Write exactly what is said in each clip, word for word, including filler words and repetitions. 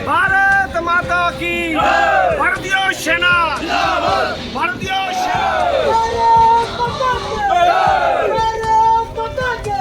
भारत माता की। भारतीय सेना। भारतीय सेना। भारत माता की। भारत माता की।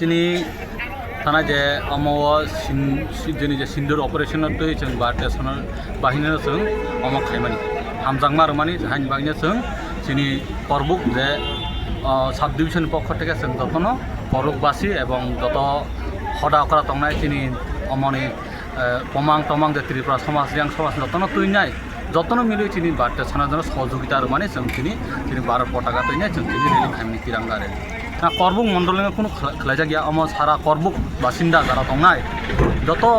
Chini thana je omo o sin-, si-, jeni je sindur operation o twi chwng Bharatiya Sena Bahini no chwng omo khaimani. Hamjakma rwmani haini bagwi no chwng chini Korbuk je, o, sub division ni pokho theke chwng jotono Korbuk basi ebong joto hoda okra tongnai chini omoni eh, komang tomang je Tripura somaj, Riang somaj jotono twinai, jotono milwi chini Bharatiya Sena Bahini no sohojogita rwmani chwng chini, chini Bharat potaka twinai chwng chini rally khaimani tiranga rally. Na Korbuk mondol no kunu khla-, khlaijak ya, omo sara Korbuk basinda jara tongnai, joto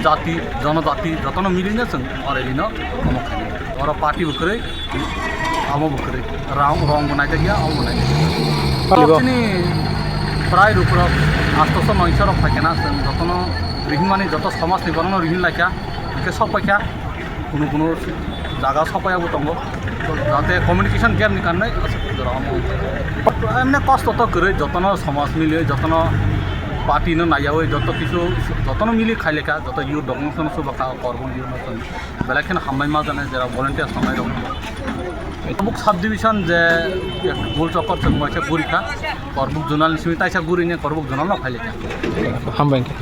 jati, jonojati, jotono milwi no chwng o rally no omo khaimani. Oro party bo kwrwi, amo bo kwrwi. Rong, rong bo naijak ya, amo bo naijak ya. Paligo. Chini prai rok rok, astoso noiso rok phaikhe na, chwng jotono rihinmani, joto somaj ni borokno rihin laikha, hwnkhe sok paikha, kunu kunu jaga sok paiya bo tongo. Jate communication gap ni karnai, aswk jora omo. Emne kosto to kwrwi, jotono somaj mili, jotono party no naiyawi, joto kisu, jotono mili khai laikha, joto youth rok no chwng chubakha, Korbuk youth no chwng. Belai kheno hambai ma jani jera volunteers tongnai rok. Korbuk sub division je Gul Chokor chwng waisa guri kha. Korbuk zonal ni simi taisa guri ne Korbuk zonal no phai laikha. Hambai khe.